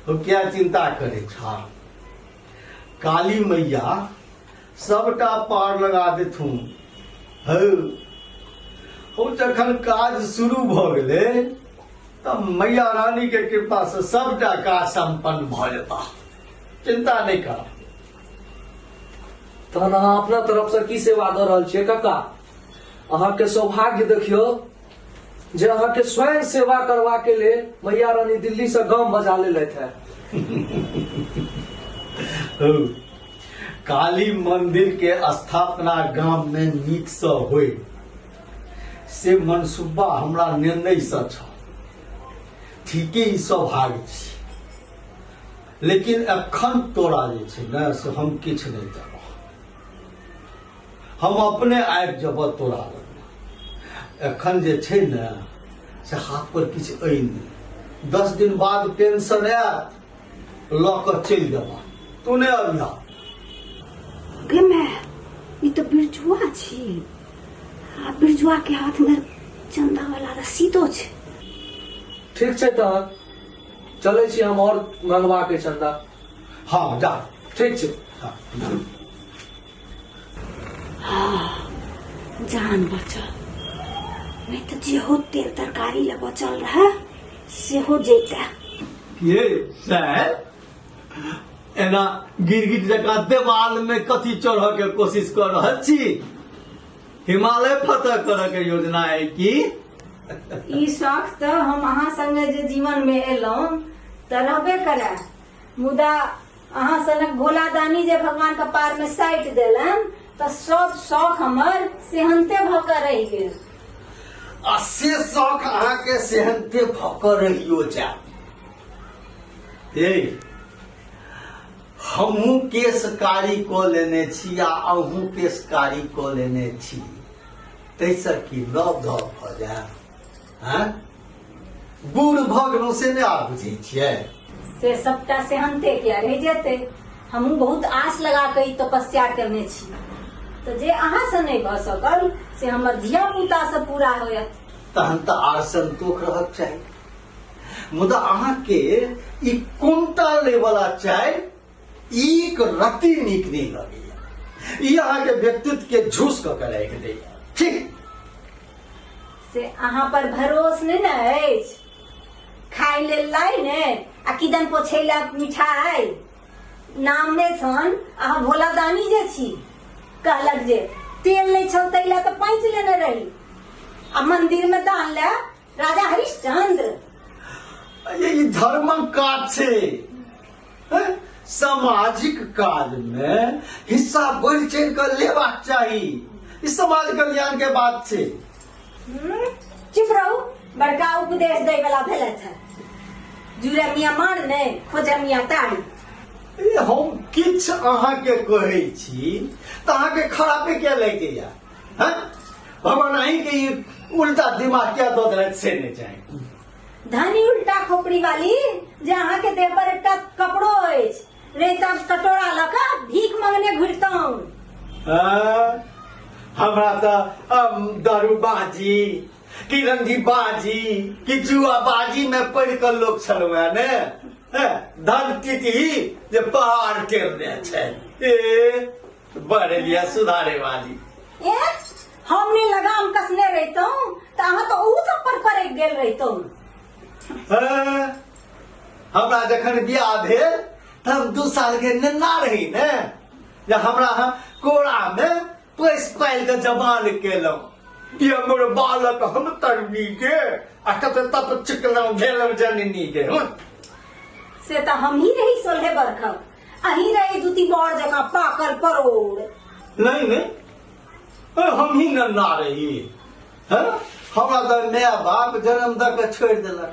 तो क्या चिंता करे छा, काली मैया सबटा पार लगा देथुन। हौ हौ, जखन काज शुरू भऽ गेलै तऽ मैया रानी के कृपा से सबटा काज संपन्न भऽ जेता, चिंता नहि कर। तहन अहाँ अपना तरफ से की सेवा दऽ रहल छियै काका? अहाँके सौभाग्य देखियौ जे अहाँके स्वयं सेवा करबा के लेल मैया रानी दिल्ली से गाम बजा लेलथि है। हौ, काली मंदिर के स्थापना गाम में नीक से होय से मनसूबा हमरा निर्णय से छल। ठीके ई सौभाग्य छी, लेकिन एखन तोरा जे छै ने से हम किछु नहि देबह, हम अपने आबि जेबह तोरा लग। एखन जे छै ने से हाथ पर किछु अइ नहि, 10 दिन बाद पेंशन आयत, लऽ कऽ चलि जेबह, तू नहि अबिह। गे माय, ई तऽ बिरजुआ छी, आ बिरजुआ के हाथ में चंदा वाला रसीदो छै। ठीक छै तहन चलै छी हम और मंगवा के चंदा। हाँ जा। ठीक छै। हाँ, हाँ, जान बचल, नहीं तो जेहो तेल तरकारी ले बचल रहे सेहो जैते। ये सर एना गिरगिट जकाँ देवाल में कथी चढ़ऽ के कोशिश कऽ रहल छी? हिमालय फतह करऽ के योजना है की? ई शौक तऽ हम अहाँ संगे जे जीवन में एलहुँ तऽ रहबे करे, मुदा अहाँ सनक भोला दानी जे भगवान कपार में साटि देलनि तऽ सब शौक हमर सेहनते भऽ कऽ रहि गेल। आ से शौक अहाँके सेहनते भऽ कऽ रहियो जायत। ए हमहूँ केश कारी कऽ लेने छी आ अहूँ केश कारी कऽ लेने छी, ताहिसँ की नव धव भऽ जायब? आँय, बूढ़ भऽ गेलहुँ से नहि आब बुझै छियै? से सबटा सेहनते किया रहि जेतै? हमहूँ बहुत आस लगा कऽ ई तपस्या केने छी, तऽ जे अहाँसँ नहि भऽ सकल से हमर धिया पुतासँ पूरा होयत। तहन तऽ आर संतोख रहक चाही, मुदा अहाँके ई कोनटा लेवला चाय एक रत्ती नीक नहि लगैया। ई अहाँके व्यक्तित्व के झूस कऽ के राखि दैया। ठीक से अहाँ पर भरोस नहि ने अछि। खाय लेल लाई ने आ किदन पोछै ला मिठाई नाम नहि छन। अहाँ भोला दानी जे छी, कहलक जे तेल नहि छल ताहि ला तऽ पैंच लेने रही, आ मंदिर में दान ले राजा हरिश्चंद्र। ये ई धर्मक काज छै, हैं? सामाजिक काज में हिस्सा बढ़ि चढ़ि कऽ लेबाक चाही, ई समाज कल्याण के बात छै। चुप रहू, बड़का उपदेश दै वाला भेलथि है। जुड़े मियाँ मार ने खोजे मियाँ ताड़ी। ए, हम किछु अहाँके कहै छी तऽ अहाँके खरापे किया लागि जाइया? हैं? भगवान अहींके ई उल्टा दिमाग किया दऽ देलथि से नहि चाही। धनी उल्टा खोपड़ी वाली, जे अहाँके देह पर एकटा कपड़ो अछि, नहीं तऽ कटोरा लऽ कऽ भीख मंगने घुरितहुँ। हाँ, हमरा तऽ दारूबाजी कि रंगीबाजी कि जुआबाजी में पढ़ि कऽ लोक छलहुँ हेँ ने। हैं, धन टिटही जे पहाड़ टेरने छै, ए बढ़ लिया सुधारे वाली। ए हम ने लगाम कसने रहितहुँ तऽ अहाँ तऽ ओहू सब पर पड़ि गेल रहितहुँ। हाँ, हमरा जखन बियाह भेल तऽ हम 2 साल के नेन्ना रही ने, जे हमरा अहाँ कोरा में पैस पालि के जवान केलहुँ। ये मोर बालक हम तरनी के आ कते तप चिकलहुँ भेलहुँ जननी के। हूँ। से तऽ हमही रही 16 बरखक, अहीं रही जूती बड़ जकाँ पाकल परोड़। नहीं नहीं, ए, हम ही नन्ना रही। हैं? हमरा तऽ माय बाप जन्म दऽ के छोड़ि देलक।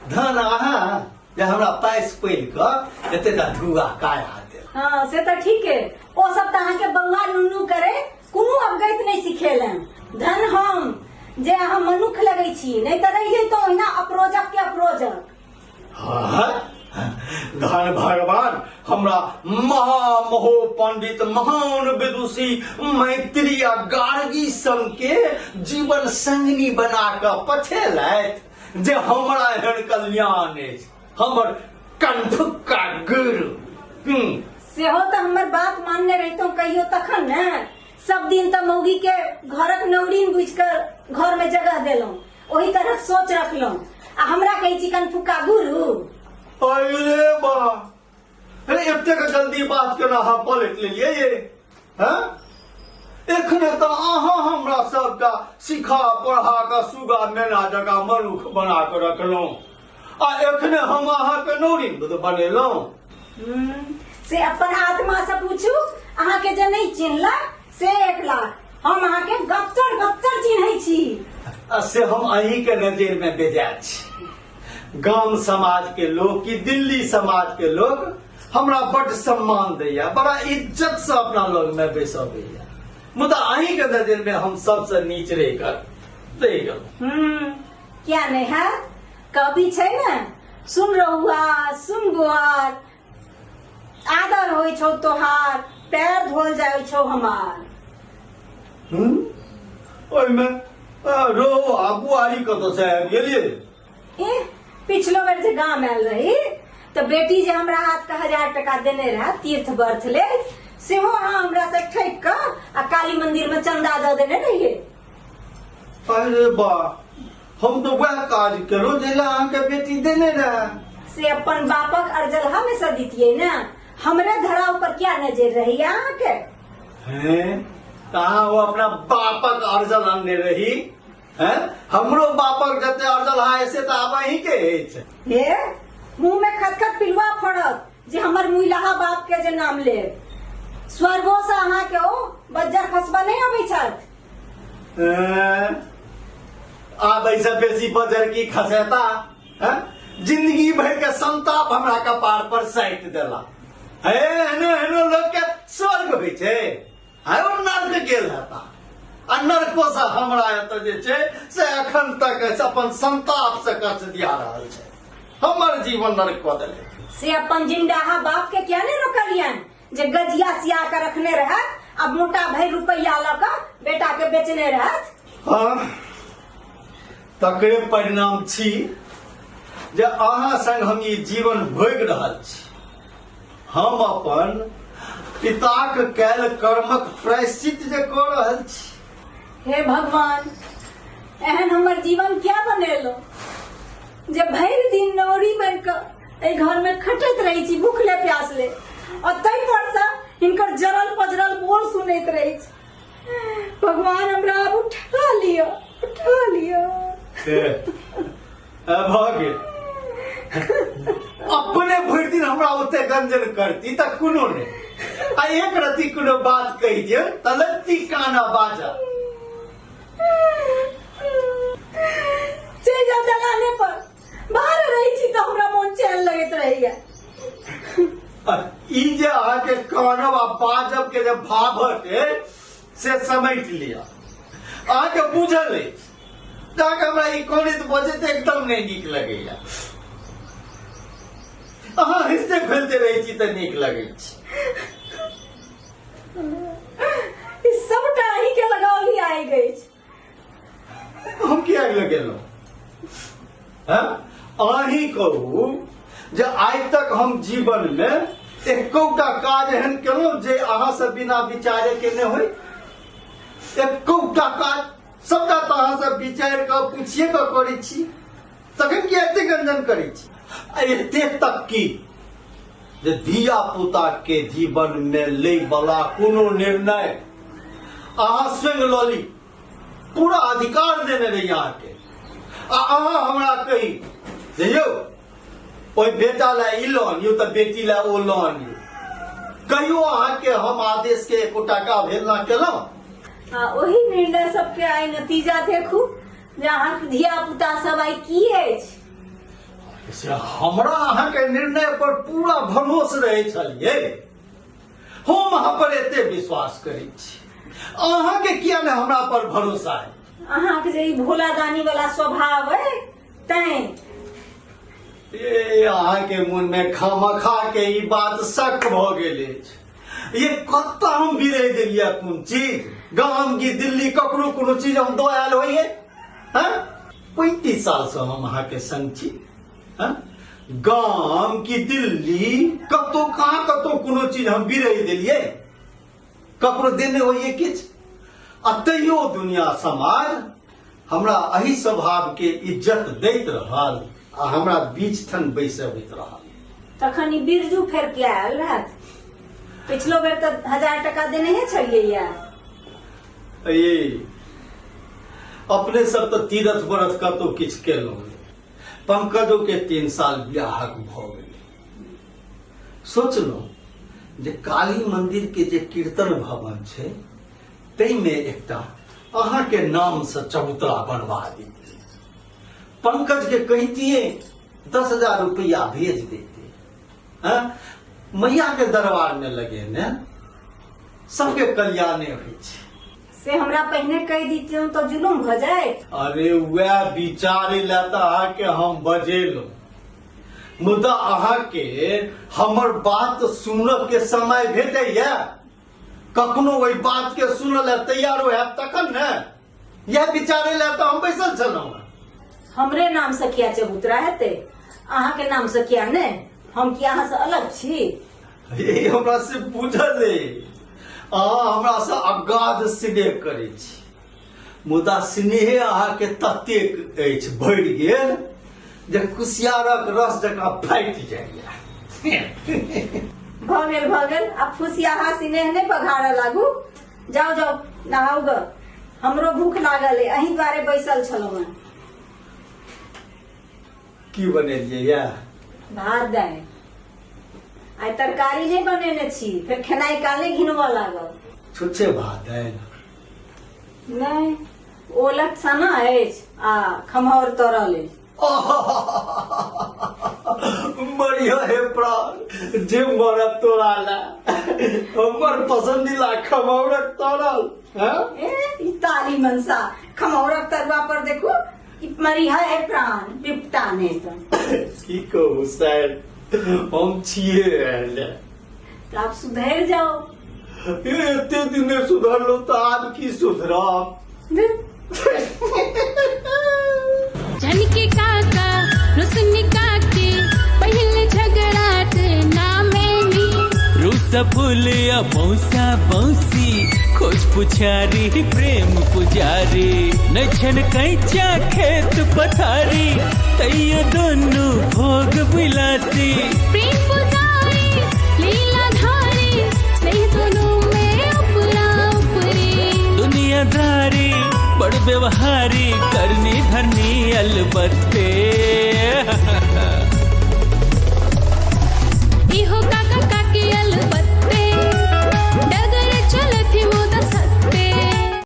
धन अहाँ जे हमरा पाइस पड़ि कऽ एतेटा धुआ काया देल। हाँ से तऽ ठीक है, ओ सब तऽ अहाँके बौआ नुनू करे कोनो अवगत नहि सिखेलनि। धन हम जे अहाँ मनुख लगै छी, नहि तऽ रहि जैतहुँ ओहिना अपरोजक के अपरोजक। हाँ, धन भगवान हमरा महामहो पंडित महान विदुषी मैत्री आ गार्गी संग के जीवन संगिनी बना कऽ पठेलथि जे हमरा एहन कल्याण अछि। हमर कनफुक्का गुरु। सेहो तऽ हमर बात मानने रहितहुँ कहियो तखन ने। सब दिन तऽ मौगी के घरक नौरीन बुझि कऽ घर में जगह देलहुँ, ओही तरहक सोच रखलहुँ, आ हमरा कहै छी कनफुक्का गुरु। अरे बा, अरे एतेक जल्दी बात केना अहाँ पलटि लेलियै ये? हैं? एखने तऽ अहाँ हमरा सबटा सिखा पढ़ा कऽ सुगा मेना जकाँ मनुख बना कऽ रखलहुँ, आ एखने हम अहाँके नौरी बनेलहुँ। से अपन आत्मा से पूछू, अहाँके जे नहि चिन्हलक से 1 लाख, हम अहाँके गप्चर गप्चर चिन्है छी। आ से हम अहींके नजरिमे बेजाय छी। गाम समाज के लोग कि दिल्ली समाज के लोग हमरा बड्ड सम्मान दैया, बड़ा इज्जत से अपना लग में बैसबैया, मुदा अहीं के नजर में हम सबसे नीच रहि कर रहि गेलहुँ। किया नहीं है, कवि छै ने, सुन रहुआ सुन गुआर, आदर होइ छौ तोहार, पैर धोल जाइ छौ हमार। ओहिमे रो आ बुआरी कतऽ से आबि गेलियै? ए, पिछलो बेर जे गाम आयल रही तऽ बेटी जे हमरा हाथ के 1000 टका देने रहे तीर्थ बर्थ लेल, सेहो अहाँ हमरा से ठकि कऽ आ काली मंदिर में चंदा दऽ देने रहियै। अरे बा, हम तऽ वएह काज केलहुँ जे लए अहाँके बेटी देने रहे। से अपन बापक अर्जलहा में से दितियै ने, हमरे धरा ऊपर क्या नजर रही अहाँके? हैं, तऽ अहाँ ओ अपना बापक अर्जल अनने रही? हैं, हमरो बापक जते अर्जल है से तऽ आब अहीं के अछि। हे, मुंह में खतखत पिलुआ फड़त जे हमर मुइलहा बाप के जे नाम लेब। स्वर्गो से अहाँ के ओ बज्जर खसबा नहीं अबै छथि। हैं, आब ऐसे बेसी बजर की खसेता? हैं, जिंदगी भर के संताप हमरा कपार पर साटि देला। हे, एहनो एहनो लोग के स्वर्ग होइ छै, है ओ नर्क गेल हेता, आ नरको से हमरा एतऽ जे छै से अखन तक अपन संताप से कष्ट दिया रहल छै, हमर जीवन नरक कऽ देले। से अपन जिंदाहा बाप के किया नहीं रोकलियन जे गजिया सिया के रखने रहत आ मोटा भरि रुपैया लऽ कऽ बेटा के बेचने रहत? हाँ, तकरे परिणाम छी जे अहाँ संग हम ई जीवन भोगि रहल छी। हम अपन पिताक कैल कर्मक प्रायश्चित जे कऽ रहल छी। हे भगवान, एहन हमर जीवन क्या बनेलो जे भरि दिन नौरी बनि कऽ एहि घर में खटैत रहै छी भूखले प्यासले, और ताहि पर से हिनकर जरल पजरल बोल सुनैत रहै छी। भगवान हमरा आब उठा लिअ, उठा लिअ। भऽ गेल। अपने भरि दिन हमरा ओते गंजन करती तऽ कोनो नहि, आ एक रति कोनो बात कहि दियौ तऽ लत्ती काना बाजा। चलि जाउ दलाने पर, बाहर रहै छी तऽ हमरा मोन चैन लगैत रहैया। ई जे अहाँके कानब आ बाजब के जे भावट है से समेट लिअ। अहाँके बुझल अछि अहाँके हमरा ई कनैत बजैत एकदम नहि नीक लगैया। अहाँ हँसिते खेलते रहै छी तऽ नीक लगै छै। ई सबटा अहीं के लगाओल आगि अछि। हम किया लगेलहुँ? हैं? अहीं कहू जे आइ तक हम जीवन में एकोटा काज एहन केलहुँ जे अहाँ से बिना विचारे के नहि होय? एकोटा काज सबटा तऽ अहाँ से विचारि कऽ पूछिए कऽ करै छी, तखन किया एते गंजन करै छी? आ एते तक की जे धिया पुता के जीवन में लै वाला कोनो निर्णय अहाँ स्वयं लऽ ली, पूरा अधिकार देने रही अहाँके, आ अहाँ हमरा कही जे यौ ओहि बेटा लए ई लऽ आनियौ तऽ बेटी लए ओ लऽ आनियौ, कहियो अहाँके हम आदेश के एको टाका अवहेलना केलहुँ? आ ओही निर्णय सबके आइ नतीजा देखू जे अहाँके धिया पुता सब आइ की अछि। से हमरा अहाँके निर्णय पर पूरा भरोस रहै छलियै, हम अहाँ पर एते विश्वास करै छी, अहाँके किया ने हमरा पर भरोसा है? अहाँके जे ई भोला दानी वाला स्वभाव है तैं। ए, अहाँके मन में खामखा के ई बात शक भऽ गेल अछि। ये कतऽ हम बिरहि देलियै कोन चीज? गाम की दिल्ली ककरो कोनो चीज हम दऽ आयल होइए? हैं, 35 साल से हम अहाँके संग छी। हैं, गाम की दिल्ली कतौ कहाँ कतौ कोनो चीज हम बिरहि देलियै, ककरो देने होइए किछु? आ तैयो दुनिया समाज हमरा एहि स्वभाव के इज्जत दैत रहल आ हमरा बीच थन बैसबैत रहल। तखन ई बिरजू फेर किया आयल रहत? पिछलो बेर तऽ 1000 टका देने हे छलियै या। ये अपने सब तऽ तीरथ व्रत कतौ किछु केलहुँ नहि। पंकजो के 3 साल बियाहक भऽ गेलै। सोचलहुँ जे काली मंदिर के जे कीर्तन भवन छै ताहिमे एकटा अहाँके नाम से चबूतरा बनवा देतियै। पंकज के कहितियै 10,000 रुपया भेज देते। हाँ? मैया के दरबार में लगेने सबके कल्याणे होइ छै। से हमरा पहिने कहि दितियौ तऽ जुलुम भऽ जाइत। अरे वएह विचारे लए तऽ अहाँके हम बजेलहुँ, मुदा अहाँके हमर बात सुनऽ के समय भेटैया? कखनो ओहि बात के सुनऽ लए तैयार होयब तखन ने। यह विचारे लए तऽ हम बैसल छलहुँ। हमरे नाम से किया चबूतरा हेतै, अहाँके नाम से किया ने? हम की अहाँ से अलग छी? हे, हमरा से बुझल अइ अहाँ हमरा से अगाध स्नेह करै छी, मुदा स्नेहे अहाँके ततेक अछि भरि गेल जे कुसियारक रस जकाँ फाटि जाइया। भऽ गेल भऽ गेल, आब फुसियाहा स्नेह नहि बघारऽ लागू। जाउ जाउ नहाउ ग, हमरो भूख लागल अइ, अहीं दुआरे बैसल छलहुँ हेँ। की बनेलियै या? भात दालि। आइ तरकारी नहि बनेने छी, फेर खेनाइ काल नहि घिनबऽ लागब। छुच्छे भात दालि? नहि, ओलक सना अछि आ खम्हाउर तरल अछि। मरिया हे प्राण जे मरत तोरा ला, हमर पसंदीदा खमौरक तरल। हाँ? ए, ई ताली मनसा खमौरक तरुआ पर देखू, ई मरिया हे प्राण बिपटा नहि तऽ। की कहू सर, हम छियै एहने। तऽ आब सुधरि जाओ। ए, एते दिन नहि सुधरलहुँ तऽ आब की सुधरब? झनके काका रुसनी काके पहले झगड़ाट नामेनी। रूस फूलिया मौसा मौसी खोज पुछारी प्रेम पुजारी नछन कैचा खेत पथारी तैयो दोनों भोग विलासी। प्रेम पुजारी लीला धारी स्नेह दोनों में उपरा उपरी। दुनियादारी बड़ व्यवहारी करनी धरनी अलबत्ते।